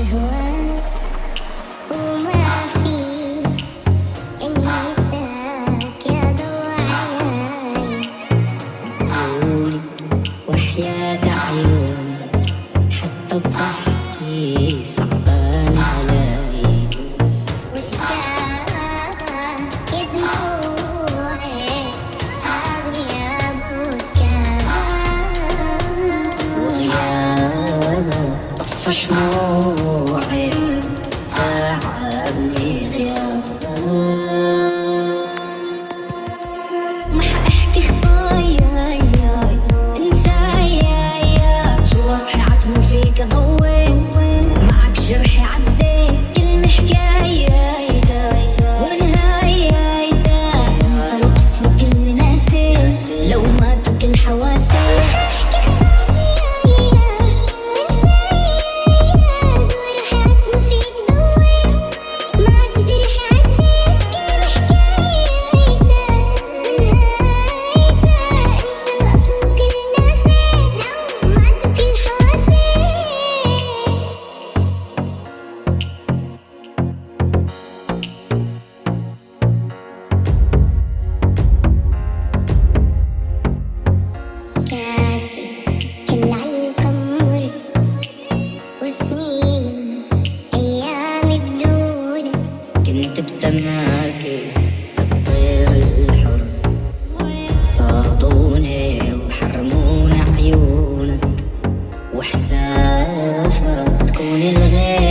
بهواك وما في انساك يا ضو عيني. طولك وحياة عيونك حتى الضحكة صعبان علي. وسكاك دموعي أغلى بوسكاك، وغيابك طفى شموعي تعبني غيابك. ما حاحكي خطايا انسايا، جروحي عتموا فيك ضوي، معك جرحي عدي كل حكاية ونهاية. انت الاصل وكل ناسي لو ماتوا كل حواسي. ما حاحكي خطايا انسايا، جروحي عتموا فيك ضوي، معك جرحي عدي كل حكاية ونهاية. انت الاصل وكل ناسي لو ماتوا كل حواسي. كاسي كل عالقمر وسنين أيام بدونك، كنت بسماكي الطير الحر، صادوني وحرموني عيونك، وحسافة تكون الغير.